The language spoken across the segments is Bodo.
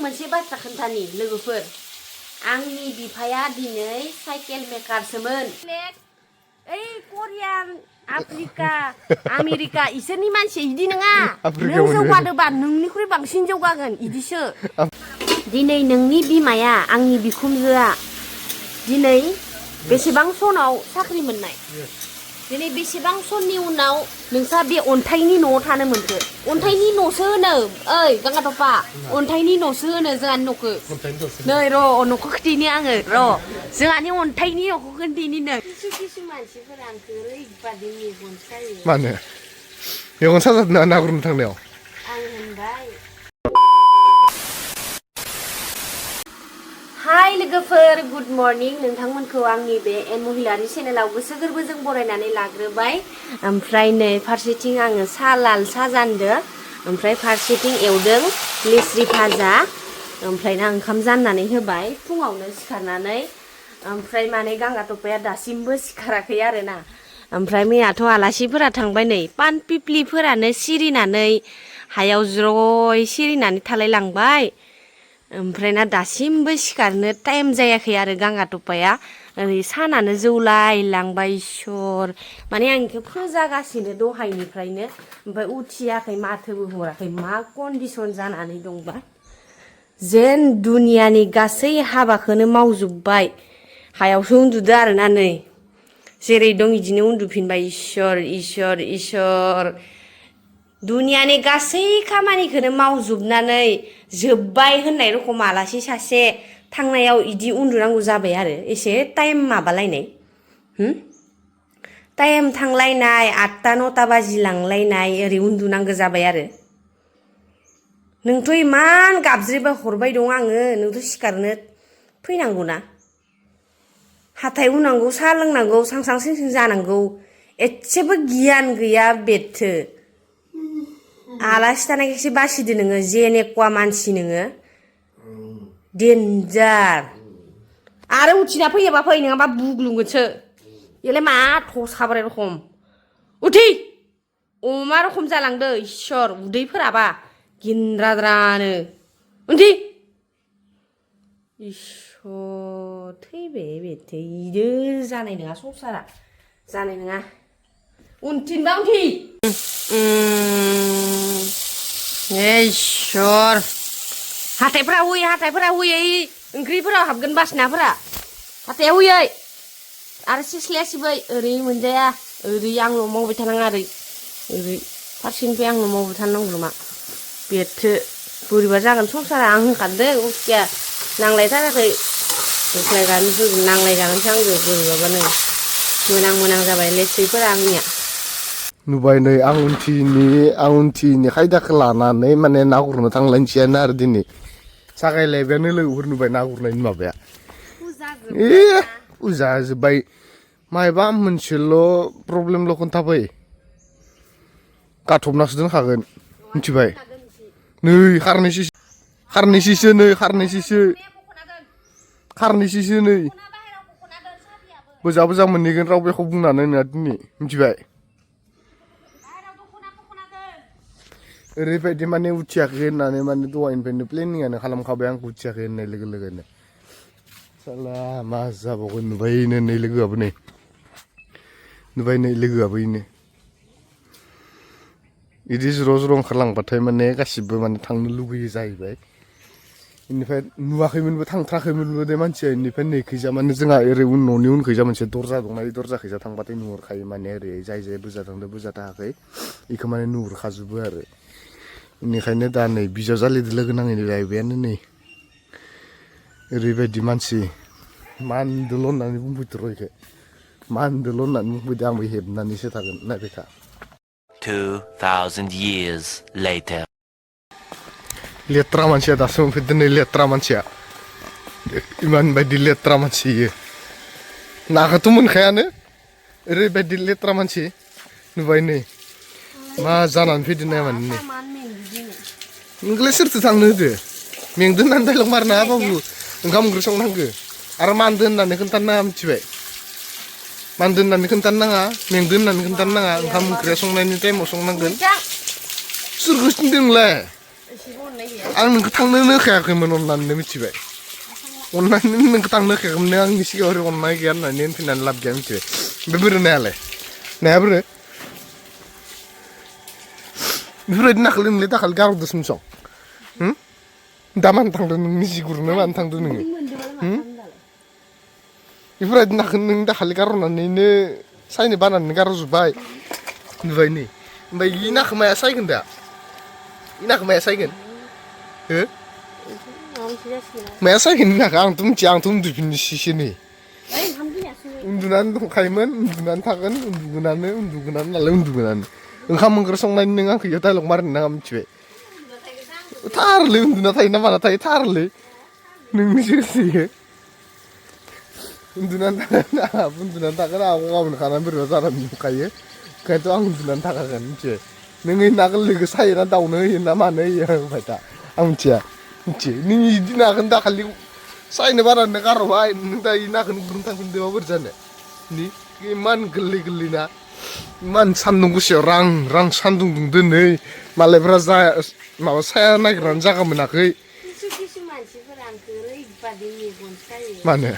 मोनसे बाथ्रा खोन्थानि लोगोफोर आंनि बिफाया दिनै साइकेल मेकारसोमोन ओइ करियान आफ्रिका आमेरिका इसोरनि मानसि इदि नङा नों जौगादोबा नोंनिख्रुइ बांसिन जौगागोन इदिसो दिनै नोंनि बिमाया आंनि बिखुमजोआ दिनै बेसेबां सनाव साख्रि मोननाय दिनै बेसेबां सननि उनाव नोंसा बे अन्थाइनि न'आव थानो मोनखो अन्थाइनि न'सो होनो ओइ गांगाथफा अन्थाइनि न'सो होनो जोंहानि न'खौ नै र' न'खौ खोन्थिनि आङो र' जोंहानि अन्थाइनि न'खौ खोन्थिनि नो किसु मानसिफोरा आंखौ ओरैबादि मेगन सायो मानो मेगन साजादों ना गुरनो थांनायाव आं होनबाय हाय लोगोफोर गुड मर्निं नोंथांमोनखौ आंनि बे महिलारि चेनेलाव गोसो गोरबोजों बरायनानै लाग्रोबाय ओमफ्राय नै फारसेथिं आङो लाल सा जानदो ओमफ्राय फारसेथिं एवदों लेस्रि भाजा ओमफ्राय ना ओंखाम जाननानै होबाय फुङावनो सिखारनानै ओमफ्राय माने गांगाथफाया दासिमबो सिखाराखै आरोना ओमफ्राय मैयाथ' आलासिफोरा थांबाय नै पान पिप्लिफोरानो सिरिनानै हायाव ज्रय सिरिनानै थालाय लांबाय ओमफ्राय ना दासिमबो सिखारनो टाइम जायाखै आरो गांगाथफाया ओरै सानानो जौलाय लांबाय इसोर माने आं इखौ फोजागासिनो दहायनिफ्रायनो ओमफ्राय उथियाखै माथोबो हराखै मा कन्डिसन जानानै दंबा जेन दुनियानि गासै हाबाखौनो मावजोबबाय हायावसो उन्दुदो आरोना नै जेरै दं इदिनो उन्दुफिनबाय इसोर दुनियानि गासै खामानिखौनो मावजोबनानै जोब्बाय होननाय रखम आलासि सासे थांनायाव इदि उन्दुनांगौ जाबाय आरो एसे टाइम माबालायनाय टाइम थांलायनाय 8टा 9टा बाजिलांलायनाय ओरै उन्दुनांगौ जाबाय आरो नोंथ' इमान गाबज्रिबा हरबाय दं आङो नोंथ' सिखारनो फैनांगौना हाथाय हुनांगौ साहा लोंनांगौ सांसां सिंसिं जानांगौ एसेबो गियान गैया बेथो आलासि थानायखायसो बासिदो नोङो जेनेकुवा मानसि नोङो डेन्जार आरो उथिना फैयोबा फै नङाबा बुग्लुंगोनसो इलाय मा थसाब्राय रखम उथि अमा रखम जालांदो इसोर उदैफोराबा गिन्द्राद्रानो उथि इसोर थैबे बेथो इदो जानाय नङा संसारा जानाय नङा उनथिनबा उनथि इसोर हाथायफोरा हुयै ओंख्रिफोराव हाबगोन बासनाफोरा हाथायाव हुयै आरो सिस्लाया सिबै ओरै मोनजाया ओरै आंल' मावबाय थानाङा ओरै फारसेनिफ्राय आंल' मावबाय थानांगौ मा बेथो बोरैबा जागोन संसारा आं होनखादों उखिया नांलायथाराखै नांलायजागोनसो आंजों बोरैबाबानो मोनां जाबाय लेस्रिफोरा आंनिया नुबाय नै आं उनथिनि खायदाखौ लानानै माने ना गुरनो थांलायनोसैयानो आरो दिनै जागायलायबायानो लोगोफोर नुबाय ना गुरनायनि माबाया फुजा जोब्बाय मायबा मोनसेल' प्रब्लेमल' खोन्थाबाय गाथबनासो दोनखागोन मिथिबाय नै खारनैसैसो नै बोजा मोनहैगोन राव बेखौ बुंनानै नोंहा दिनै मिथिबाय ओरैबायदि माने उथियाखै होननानै माने दहायनिफ्रायनो प्लेनिङानो खालामखाबाय आंखौ उथियाखै होननाय लोगो लोगोनो साला मा जाबावगोन नुबायनो नै लोगोआबो इनो इदि ज्र' ओंखारलांबाथाय माने गासिबो माने थांनो लुबैयो जाहैबाय बेनिफ्राय नुवाखैमोनबो थांथ्राखैमोनबो दे मानसिया बेनिफ्राय नैखैजा माने जोंहा ओरै न'नि उनखैजा मोनसे दरजा दंना बे दरजाखैजा थांबाथाय नुहुरखायो माने ओरै जाय बुरजा थांदों बुरजा थाङाखै बेखौ माने नुहुरखाजोबो आरो बेनिखायनो दा नै बिजावजालिजों लोगो नांहैलायबायानो नै ओरैबायदि मानसि मानदोल' होननानै बुंफैदो र' इखो मानदोल' होननानै बुंफैदो आंबो हेबनानैसो थागोन नायबायखा 2000 years later लेथ्रा मानसिया दासो मोनफैदों नै लेथ्रा मानसिया इमान बायदि लेथ्रा मानसि इयो नाखौथ' मोनखायानो ओरैबायदि लेथ्रा मानसि नुबाय नै मा जानानै फैदों नाय माने नै नोंखौलाय सोरथो थांनो होदो मेंदो होननानै दाइलग मारनो हाबाबो ओंखाम ओंख्रि संनांगो आरो मानदो होननानै खोन्थानो नाङा मिथिबाय मानदो होननानै खोन्थानो नाङा मेंदो होननानै खोन्थानो नाङा ओंखाम ओंख्रिया संनायनि टाइमाव संनांगोन सोरखौ थिनदों नोंलाय एसेबो अननाय गैया आं नोंखौ थांनोनो होखायाखैमोन अननानैनो मिथिबाय अननानै नोंखौ थांनो होखायाखैमोन नों आंनि सिगाङाव अननाय गैया होननानै फैनानै लाब गैया मिथिबाय बे बोरो नायालाय नाया बोरो बेफोरबायदि नाखौ नोंलाय दाखालि गारहरदोंसोम सं दा मानो थांदों नों निजि गुरनो मानो थांदों नोङो बेफोरबायदि नाखौ नों दाखालि गारहरनानैनो सायनो बानानै गारहरजोब्बाय नुबाय नै ओमफ्राय इ नाखौ माया सायगोन दा इ नाखौ माया सायगोन हो माया सायगोन इ नाखौ आंथ' मिथिया आंथ' उन्दुफिननोसैसो नै उन्दुनानै दंखायोमोन उन्दुनानै थागोन उन्दुगोनानो नालाय उन्दुगोनानो ओंखाम ओंख्रि संनायनि नों आंखौ इयाव डाइलग मारिनो नाङा मिथिबाय थारलै उन्दुना थायो ना माना थायो थारलै नोंनिसो गोसो इयो उन्दुनानै थागोन आंहा गगा मोनखानानै बोरैबा जानानै नुखायो ओंखायनोथ' आं उन्दुनानै थाखागोन मिथिबाय नों ओइ ना गोरलैखौ सायो ना दाउनो होयो ना मानो होयो होनबाय दा आं मिथिया नों इदि नाखौनो दाखालि सायनो बानानै गारहरबाय नों दा इ नाखौनो गुरनो थांफिनदोंबा बोरै जानो इमान गोरलै गोरलै ना इमान सान्दुं गोसायाव रां सान्दुं दुंदों नै मालायफ्रा माबा साया नागिरनानै जागा मोनाखै किसु मानसिफोरा आंखौ ओरैबादि मेगन सायो मानो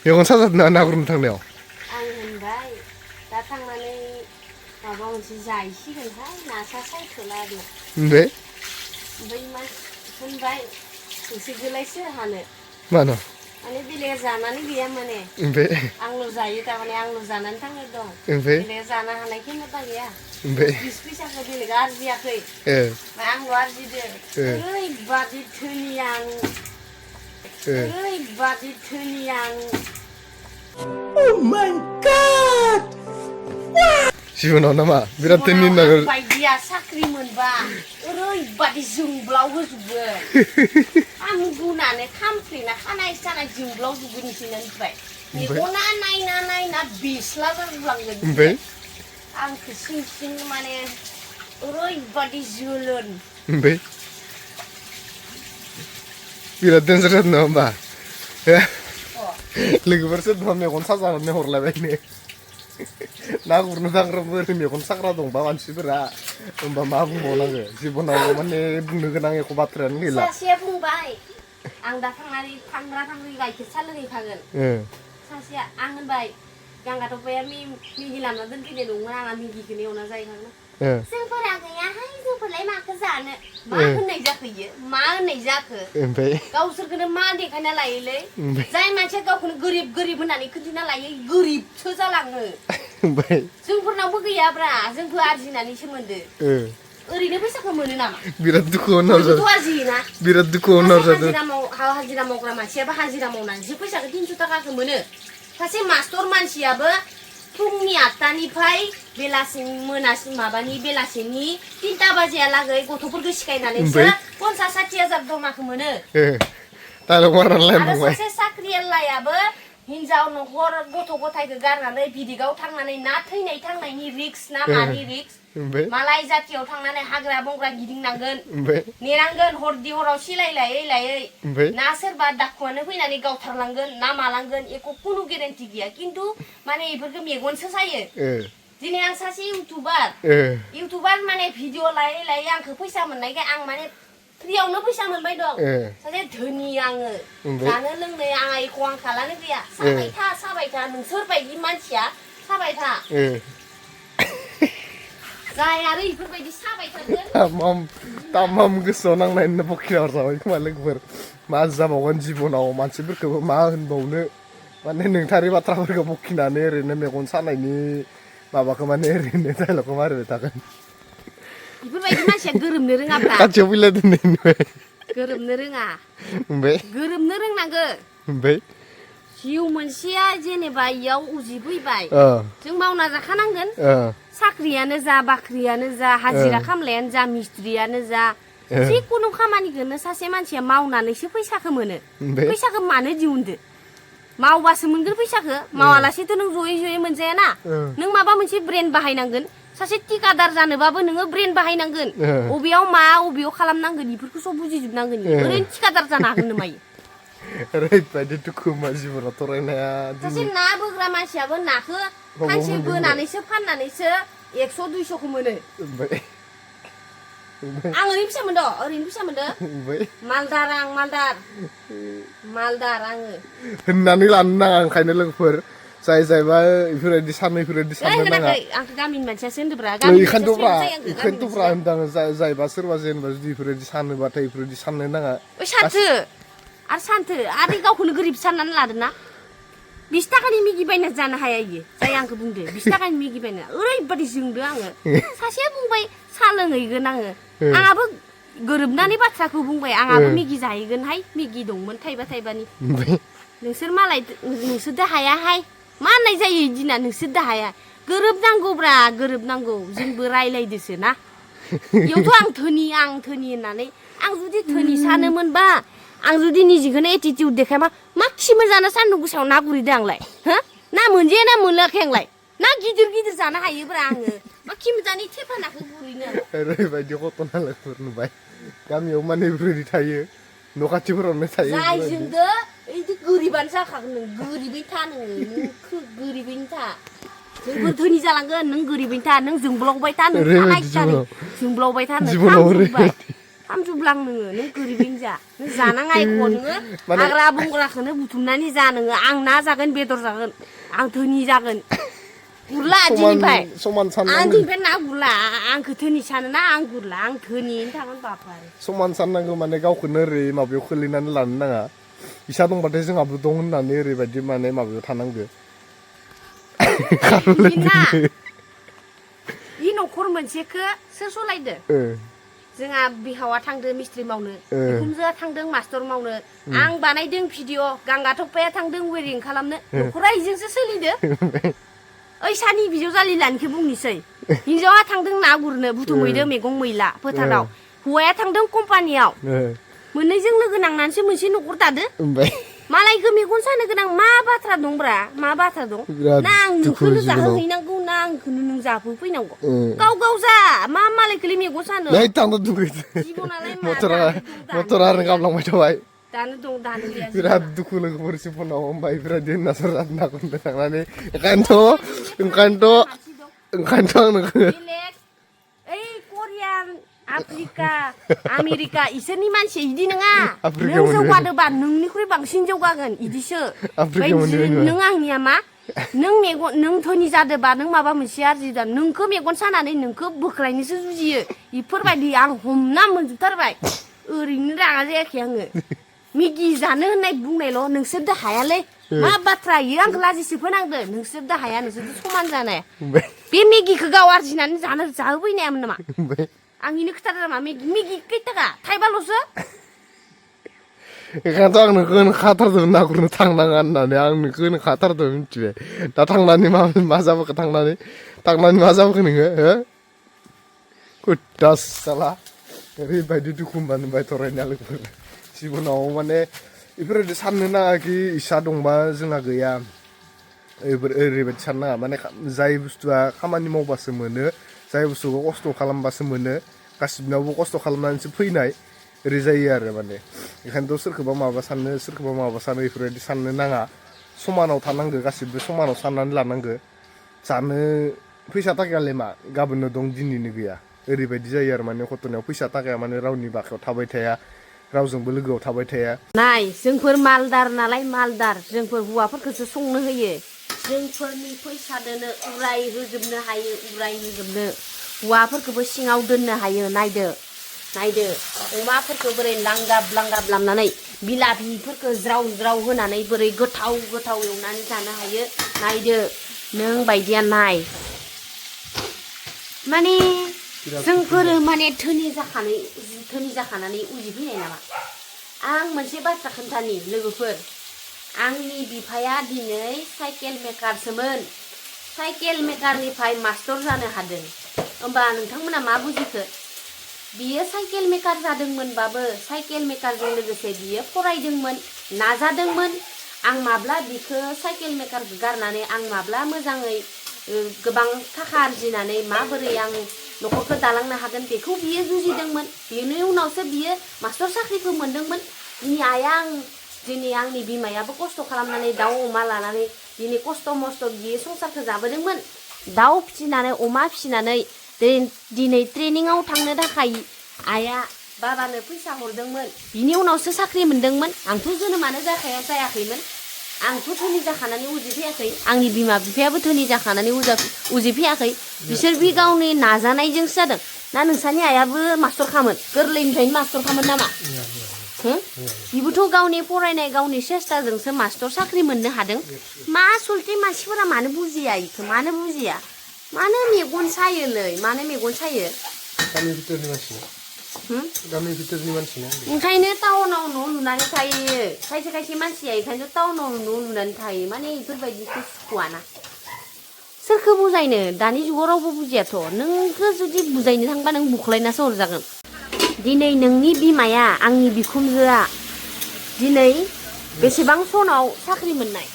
मेगन साजादों ना गुरनो थांनायाव आं होनबाय दा थांनानै माबा मोनसे जाहैसिगोनहाय नासा सायथ'ला आरो ओमफ्राय होनबाय नोंसोरखौलाय सोर हानो मानो माने बेलेगा जानानै गैया माने ओमफ्राय आंल' जायो थारमाने आंल' जानानै थांनाय दं ओमफ्राय बेलेगा जानो हानाय खेमता गैया ओमफ्राय बिस फैसाखौ बेलेगा आरजियाखै आंल' आरजिदो ओरैबादि धोनि आं ओरैबादि धोनि आं Oh my God! जिबनाव नामा बिराद धोनि नागिर बायदिया साख्रि मोनबा ओरैबादि जोंब्लाव होजोबगोन आं गुनानै खामफ्लेना खानाय सानाय जोंब्लाव जोबगोन नोंसोरनिफ्राय मेगना नायना बेस्ला जाजोबलांगोन ओमफ्राय आंखौ सिं माने ओरैबादि जोलोन ओमफ्राय बिराद डेन्जार जादों नामा होमबा लोगोफोरसो दङ मेगन साजानानै हरलायबायनो ना गुरनो थांग्राफोर मेगन साग्रा दंबा मानसिफोरा होमबा मा बुंबावनांगो जिबनाव माने बुंनो गोनां एख' बाथ्रायानो गैला सासेया बुंबाय आं दा थांनानै थांग्रा गाइखेर सा लोंहैखागोन सासेया आं होनबाय गांगाथ' अपाया मिगि लामना दोनफैनाय दंमोन आंहा मिगिखौनो एवना जाहैखागोन जोंफोरा गैयाहाय जोंफोरलाय माखौ जानो मा होननाय जाखो इयो मा होननाय जाखो गावसोरखौनो मा देखायना लायोलै जाय मानसिया गावखौनो गोरिब होननानै खोन्थिना लायो गोरिबसो जालाङो जोंफोरनावबो गैयाब्रा जोंखौ आरजिनानैसो मोनदो ओरैनो फैसाखौ मोनो नामा बिराद दुखु होनहर जादों आरजियोना बिराद दुखु होनहर जादों हाजिरा मावग्रा मानसियाबो हाजिरा मावनानैसो फैसाखौ 300 थाखाखौ मोनो सासे मास्टर मानसियाबो फुंनि 8टानिफ्राय बेलासिनि 3टा बाजियालागै गथ'फोरखौ सिखायनानैसो 50-60 हाजार दरमाखौ मोनो आरो सासे साख्रियालायाबो हिनजाव न'खर गथ' गथायखौ गारनानै बिदिगाव थांनानै ना थैनाय थांनायनि रिक्स ना मानि रिक्स मालाय जातियाव थांनानै हाग्रा बंग्रा गिदिंनांगोन नेनांगोन हराव सिलाय लायै ना सोरबा दाखुआनो फैनानै गावथारलांगोन ना मालांगोन एख' कुनु गेरेन्टि गैया खिन्थु माने इफोरखौ मेगनसो सायो दिनै आं सासे इउटुबार माने भिडिअ लायै आंखौ फैसा मोननायखाय आं माने फ्रियावनो फैसा मोनबाय दं सासे धोनि आङो जानो लोंनो आंहा एख' आंखालानो गैया साबाय था नोंसोर बायदि मानसिया साबाय था जाय आरो इफोरबायदि साबाय थागोन तामाम गोसोआव नांनायनो बखिना हरजाबाय खोमा लोगोफोर मा जाबावगोन जिबनाव मानसिफोरखौबो मा होनबावनो माने नोंथारि बाथ्राफोरखौ बखिनानै ओरैनो मेगन सानायनि माबाखौ माने ओरैनो डाइलगखौ मारिबाय थागोन इफोरबायदि मानसिया गोरोबनो रोङाब्रा खाथियाव फैलायदों नै गोरोबनो रोङा ओमफ्राय गोरोबनो रोंनांगो ओमफ्राय जिउ मोनसेया जेनेबा इयाव उजिफैबाय जों मावना जाखानांगोन साख्रियानो जा बाख्रियानो जा हाजिरा खामलायानो जा मिस्ट्रियानो जा जिकुनु खामानिखौनो सासे मानसिया मावनानैसो फैसाखौ मोनो फैसाखौ मानो दिहुनदो मावबासो मोनगोन फैसाखौ मावालासेथ' नों जयै मोनजायाना नों माबा मोनसे ब्रेन बाहायनांगोन सासे टिकादार जानोबाबो नोङो ब्रेन बाहायनांगोन अबेयाव खालामनांगोन बेफोरखौ सब बुजिजोबनांगोन ओरैनो टिकादार जानो हागोन नामा ओरैबायदि दुखु मा जिबनाव थरायनाया सासे ना बोग्रा मानसियाबो नाखौ सानसे बोनानैसो फाननानैसो 100-200खौ मोनो आं ओरैनो फैसा मोनदो मालदार आङो होननानै लानो नाङा ओंखायनो लोगोफोर जायबा इफोरबायदि साननो नाङा आंखौ गामिनि मानसियासो होनदोब्रा इखायनोथ'ब्रा होनदां जायबा सोरबा जेनेबा जुदि इफोरबायदि सानोबाथाय इफोरबायदि साननो नाङा सानथो आरो गावखौनो गोरिब साननानै लादोंना 20 थाखानि मेगि बायना जानो हाया इयो जाय आंखौ बुंदो 20 थाखानि मेगि बायना ओरैबादि जोंदो आङो सासेया बुंबाय सा लोंहैगोन आङो आंहाबो गोरोबनानै बाथ्राखौ बुंबाय आंहाबो मेगि जाहैगोनहाय मेगि दंमोन थाइबानि नोंसोर मालाय नोंसोरदो हायाहाय मा होननाय जायो इदिना नोंसोरदो हाया गोरोबनांगौ जोंबो रायलायदोसो ना इयावथ' आं धोनि होननानै आं जुदि धोनि सानोमोनबा आं जुदि निजिखौनो एटिटिउड देखायबा मा खिमोन जाना सान्दुं गोसायाव ना गुरैदो आंलाय हो ना मोनजाया ना मोनलायाखै आंलाय ना गिदिर जानो हायोब्रा आङो मा खिमोन जानि थेफानाखौ गुरैनो ओरैबायदि घटना लोगोफोर नुबाय गामियाव माने बेफोरबायदि थायो न' खाथिफोरावनो थायो जायजोंदो इदि गोरिबानो जाखागोन नों गोरिबै था नोङो गोरिबैनो था जोंबो धोनि जालांगोन नों गोरिबैनो था नों जोंब्लावबाय था नों थानाय जोंब्लावबाय था नों खामजुबलां नोङो नों गोरिबैनो जा नों जानाङा एख' नोङो हाग्रा बंग्राखौनो बुथुमनानै जा नोङो आं ना जागोन बेदर जागोन आं धोनि जागोन गुरला दिनैनिफ्राय आं दिनैनिफ्राय ना गुरला आंखौ धोनि सानोना आं गुरला आं धोनियैनो थागोन बापा समान साननांगौ माने गावखौनो ओरै माबायाव खोलैनानै लानो नाङा इसा दंबाथाय जोंहाबो दं होननानै ओरैबायदि माने माबायाव थानांगो इ न'खर मोनसेखौ सोर सलायदो जोंहा बिहावा थांदों मिस्ट्रि मावनो बिखुनजोआ थांदों मास्टर मावनो आं बानायदों भिडिअ गांगा थप्पाया थांदों वेरिं खालामनो न'खरा इजोंसो सोलिदो ओइ सानि बिजावजालि लानिखौ बुंनोसै हिनजावा थांदों ना गुरनो बुथुमहैदो मैगं मैला फोथाराव हौवाया थांदों कम्पानियाव मोननैजों लोगो नांनानैसो मोनसे न'खर दादो मालायखौ मेगन सानो गोनां मा बाथ्रा दंब्रा मा बाथ्रा दं ना आं नोंखौनो जाहोहैनांगौ ना आंखौनो नों जाहोफैनांगौ गाव जा मा मालायखौलाय मेगन सानो जिबनालाय मटरा गाबलांबाय थाबाय दानो दं दानो गैया बिराद दुखु लोगोफोर जिबनाव ओमफ्राय बिराद होनना सरजाद ना गुरनो थांनानै ओंखायनोथ' आं नोंखौ ओइ करियान आफ्रिका आमेरिका इसोरनि मानसि इदि नङा नों जौगादोबा नोंनिख्रुइ बांसिन जौगागोन इदिसो नों आंनिया मा नों धोनि जादोबा नों माबा मोनसे आरजिदा नोंखौ मेगन सानानै नोंखौ बोख्लायनोसो जुजियो इफोरबायदि आं हमना मोनजोबथारबाय ओरैनो रागा जायाखै आङो मेगि जानो होननाय बुंनायल' नोंसोरदो हायालै मा बाथ्रा इयो आंखौ लाजिसो फोनांदो नोंसोरदो हाया नोंसोरदो समान जानाय बे मेगिखौ गाव आरजिनानै जाहोफैनायामोन नामा आं इनो खोथादों नामा मेगि खैथाखा थाइबाल'सो बेखायनोथ' आं नोंखौ होनखाथारदों ना गुरनो थांनाङा होननानै आं नोंखौ होनखाथारदों मिथिबाय दा थांनानै मा जाबोखो थांनानै मा जाबोखो नोङो हो कुटास जाला ओरैबायदि दुखु मोनबाय थरायनाया लोगोफोर जिबनाव माने बेफोरबायदि साननो नाङाखि इसा दंबा जोंहा गैया ओरैबायदि साननो नाङा माने जाय बुस्थुआ खामानि मावबासो मोनो जाय बुस्थुखौ खस्थ' खालामबासो मोनो गासिबनावबो खस्थ' खालामनानैसो फैनाय ओरै जायो आरो माने बेखायनोथ' सोरखौबा माबा सानो बेफोरबायदि साननो नाङा समानाव थानांगो गासिबो समानाव साननानै लानांगो जानो फैसा थाखायालाय मा गाबोननो दं दिनैनो गैया ओरैबायदि जायो आरो माने घटनायाव फैसा थाखाया माने रावनि बाखायाव थाबाय थाया रावजोंबो लोगोआव थाबाय थाया नाय जोंफोर मालदार नालाय मालदार जोंफोर हौवाफोरखौसो संनो होयो जोंफोरनि फैसादोनो उराय होजोबनो हायो हौवाफोरखौबो सिङाव दोननो हायो नायदो अमाफोरखौ बोरै लांगाब लामनानै बिलाहिफोरखौ ज्राव होनानै बोरै गोथाव एवनानै जानो हायो नायदो नों बायदिया नाय माने जोंफोरो माने धोनि जाखानानै उजिफैनाय नामा आं मोनसे बाथ्रा खोन्थानि लोगोफोर आंनि बिफाया दिनै साइकेल मेकारसोमोन साइकेल मेकारनिफ्राय मास्टर जानो हादों होमबा नोंथांमोना मा बुजिखो बियो साइकेल मेकार जादोंमोनबाबो साइकेल मेकारजों लोगोसे बियो फरायदोंमोन नाजादोंमोन आं माब्ला बिखौ साइकेल मेकारखौ गारनानै आं माब्ला मोजाङै गोबां थाखा आरजिनानै माबोरै आं न'खरखौ दालांनो हागोन बेखौ बियो जुजिदोंमोन बेनि उनावसो बियो मास्टर साख्रिखौ मोनदोंमोन दिनै आंनि बिमायाबो खस्थ' खालामनानै दाउ अमा लानानै दिनै खस्थ' मस्थ' बियो संसारखौ जाबोदोंमोन दाउ फिसिनानै अमा फिसिनानै दिनै ट्रेनिङाव थांनो थाखाय आइया बाबानो फैसा हरदोंमोन बिनि उनावसो साख्रि मोनदोंमोन आंथ' जोनोमानो जायाखैमोन आंथ' धोनि जाखानानै उजिफैयाखै आंनि बिमा बिफायाबो धोनि जाखानानै उजिफैयाखै बिसोर बि गावनि नाजानायजोंसो जादों ना नोंसानि आइयाबो मास्टरखामोन गोरलैनिफ्रायनो मास्टरखामोन नामा बिबोथ' गावनि फरायनाय गावनि सेस्टाजोंसो मास्टर साख्रि मोननो हादों मा आसलथे मानसिफोरा मानो बुजिया इखो मानो बुजिया मानो मेगन सायोलै मानो मेगन सायो गामि भितरनि मानसि गामि भितरनि मानसि ओंखायनो टाउनाव न' लुनानै थायो खायसे मानसिया ओंखायनो टाउनाव न' लुनानै थायो माने इफोरबायदिखौ सुखुवाना सोरखौ बुजायनो दानि जुगाव रावबो बुजियाथ' नोंखौ जुदि बुजायनो थांबा नों बुख्लायनासो हरजागोन दिनै नोंनि बिमाया आंनि बिखुमजोआ दिनै बेसेबां सनाव साख्रि मोननाय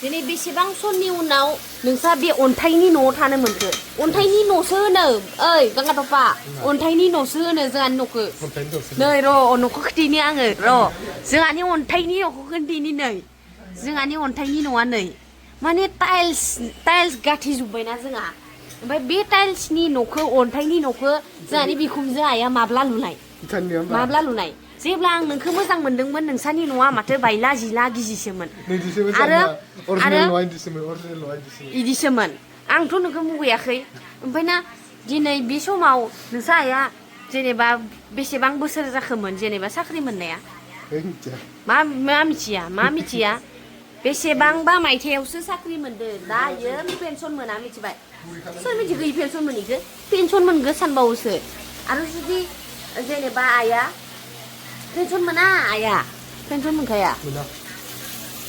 दिनै बेसेबां सननि उनाव नोंसा बे अन्थाइनि न'आव थानो मोनखो अन्थाइनि न'सो होनो ओइ गांगाथफा अन्थाइनि न'सो होनो जोंहानि न'खौ नै र' न'खौ खोन्थेनि आङो र' जोंहानि अन्थाइनि न'खौ खोन्थेनि नै जोंहानि अन्थाइनि न'आ नै माने टाइल्स गाथिजोब्बायना जोंहा ओमफ्राय बे टाइल्सनि न'खौ अन्थाइनि न'खौ जोंहानि बिखुमजो आइया माब्ला लुनाय जेब्ला आं नोंखौ मोजां मोनदोंमोन नोंसानि न'आ माथो बायला जिला गिजिसोमोन इदिसोमोन आंथ' नोंखौ मुगैयाखै ओमफ्राय ना दिनै बे समाव नोंसा आइया जेनेबा बेसेबां बोसोर जाखोमोन जेनेबा साख्रि मोननाया मा मिथिया बेसेबांबा मायथाइयावसो साख्रि मोनदो दायो पेन्सन मोना मिथिबाय सोर मिथिगौ पेन्सन मोनिखो पेन्सन मोनगो सानबावोसो आरो जुदि जेनेबा आइया पेन्सन मोना आइया पेन्सन मोनखाया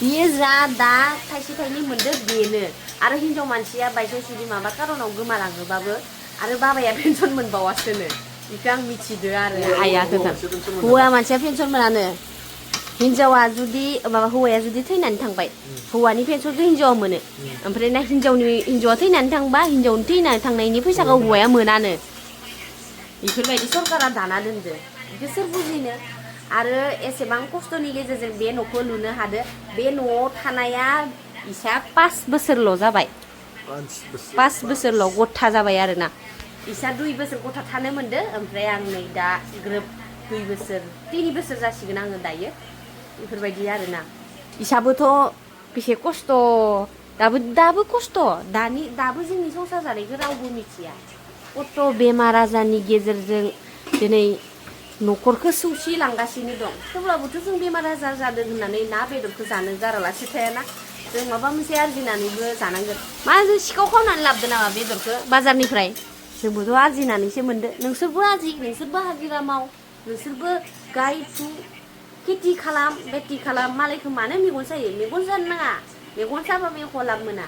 बियो जा दा थाइसे थाइनै मोनदो बेनो आरो हिनजाव मानसिया बायसान्स जुदि माबा कारनाव गोमालाङोबाबो आरो बाबाया पेन्सन मोनबावासोनो बेखौ आं मिथिदो आरो आइया खोथा हौवा मानसिया पेन्सन मोनानो हिनजावा जुदि माबा हौवाया जुदि थैनानै थांबाय हौवानि पेन्सनखौ हिनजावा मोनो ओमफ्राय ना हिनजावा थैनानै थांबा हिनजावनि थैनानै थांनायनि फैसाखौ हौवाया मोनानो बेफोरबायदि सरकारा दाना दोनदो बेखौ सोर बुजिनो आरो एसेबां खस्थ'नि गेजेरजों बे न'खौ लुनो हादो बे न'आव थानाया इसा 5 बोसोरल' जाबाय 5 बोसोरल' गथा जाबाय आरोना इसा 2 बोसोर गथा थानो मोनदो ओमफ्राय आं नै दा ग्रोब 2 बोसोर 3 बोसोर जासिगोन आङो दायो बेफोरबायदि आरोना इसाबोथ' बेसे खस्थ' दाबो खस्थ' दाबो जोंनि संसार जानायखौ रावबो मिथिया खस्थ' बेमार आजारनि गेजेरजों दिनै न'खरखौ सौसिलांगासिनो दं थेवब्लाबोथ' जों बेमार आजार जादों होननानै ना बेदरखौ जानो गारालासे थायाना जों माबा मोनसे आरजिनानैबो जानांगोन मा जों सिखाव खावनानै लाबोदो नामा बेदरखौ बाजारनिफ्राय जोंबोथ' आरजिनानैसो मोनदो नोंसोरबो हाजिरा माव नोंसोरबो गाय फु खेथि खालाम मालायखौ मानो मेगन सायो मेगन जानो नाङा मेगन साबाबो एख' लाब मोना